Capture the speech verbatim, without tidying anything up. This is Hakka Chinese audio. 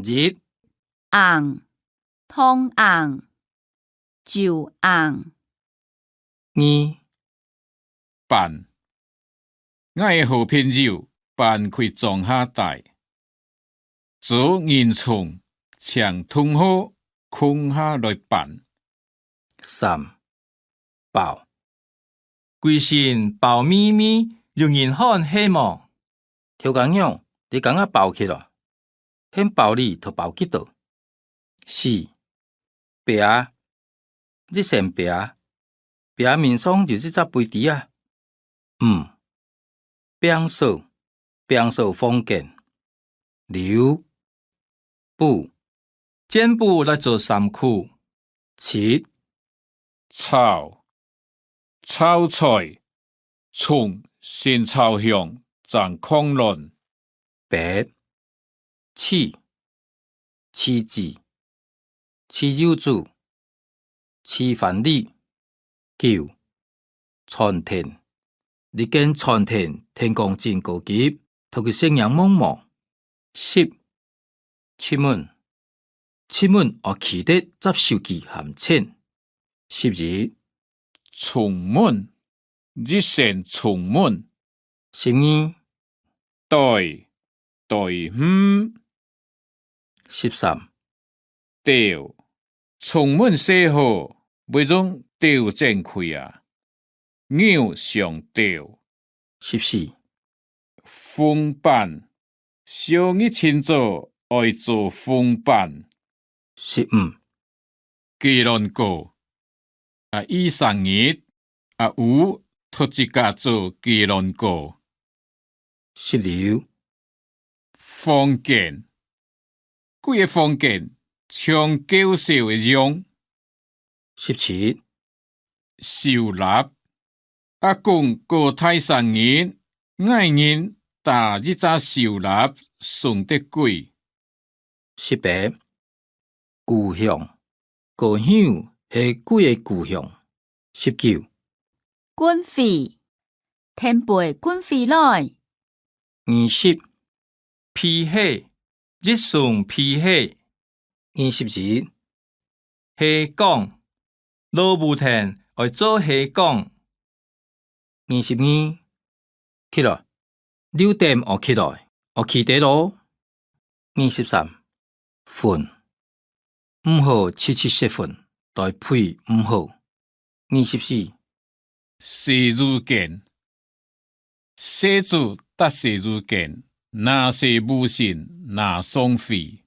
一、紅，通紅，酒紅。二、粄。𠊎个好朋友搬去莊下戴， 做人叢，請同學共下來粄。三、包。歸身包密密，有人看係無？頭家娘，你敢若包起來，𠍲包裡頭包幾多？四、壁。一扇壁，壁面上有一隻杯底啊。五、摒掃，摒掃房間。六、補。剪補來做衫褲。七、炒。炒菜，蔥先炒香，正炕卵。八、飼。飼雞。飼幼豬。 飼番梨。九、餐廳。這間餐廳聽講真高級，討去食仰望無？十、出門。出門愛記得接手機含錢。十一、出門。 一聲出門。十二、袋，袋魚。十三、兜，出門洗好，會用兜整開啊。牛上兜。十四、紅粄，燒日清早愛做紅粄。十五、雞卵糕， 阿姨生日，阿烏托自家做雞卵糕。十六、房間，佢个房間像狗舍一樣。十七、手laptop，阿公過大生日，𠊎人打一隻手laptop送得佢。 十八、故鄉。高雄係佢个故鄉。十九、軍徽，天父軍徽來。二十、皮鞋，一雙皮鞋。二十一、 蝦講，老母親愛做蝦講。二十二、起來，六點愛起來，愛起得哦。二十三、份，毋好直直食份，代配毋好。二十四、洗手間，洗手搭洗手間，那洗無神那上飛。